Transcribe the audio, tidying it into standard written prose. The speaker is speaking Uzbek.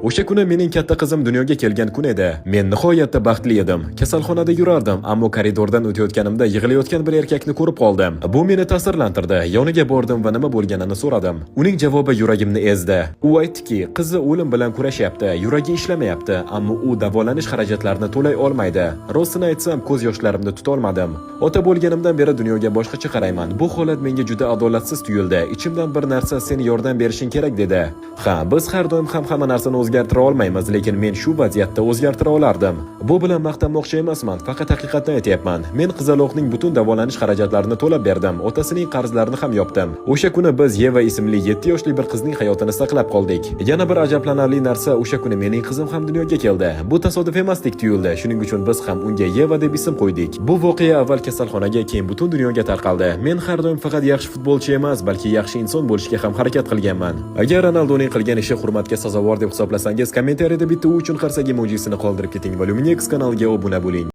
O'sha kuni mening katta qizim dunyoga kelgan kun edi. Men nihoyatda baxtli edim. Kasalxonada yurardim, ammo koridordan o'tayotganimda yig'layotgan bir erkakni ko'rib qoldim. Bu meni ta'sirlantirdi. Yoniga bordim va nima bo'lganini so'radim. Uning javobi yuragimni ezdi. U aytdiki, qizi o'lim bilan kurashyapti, yuragi ishlamayapti, ammo u davolanish xarajatlarini to'lay olmaydi. Rostini aytsam, ko'z yoshlarimni tutolmadim. Ota bo'lganimdan beri dunyoga boshqacha qarayman. Bu holat menga juda adolatsiz tuyuldi. Ichimdan bir narsa "Sen yordam berishing kerak", dedi. Ha, biz har doim ham hamma narsani o'zgartira olmaymiz, lekin men shu vaziyatda o'zgartira olardim. Bu bilan maqtanmoqchi emasman, faqat haqiqatni aytyapman. Men qizaloqning butun davolanish xarajatlarini to'lab berdim, otasining qarzlarini ham yopdim. O'sha kuni biz Yeva ismli 7 yoshli bir qizning hayotini saqlab qoldik. Yana bir ajablanarli narsa, o'sha kuni mening qizim ham dunyoga keldi. Bu tasodif emasdek tuyuldi. Shuning uchun biz ham unga Yeva deb ism qo'ydik. Bu voqea avval kasalxonaga, keyin butun dunyoga tarqaldi. Men har doim faqat yaxshi futbolchi emas, balki yaxshi inson bo'lishga ham harakat qilganman. Agar Ronaldoning qilgan ishi hurmatga sazovor deb hisoblasangiz, kommentariyada bitta "U" uchun qarsak emojisini qoldirib keting va Luminex kanaliga obuna bo'ling.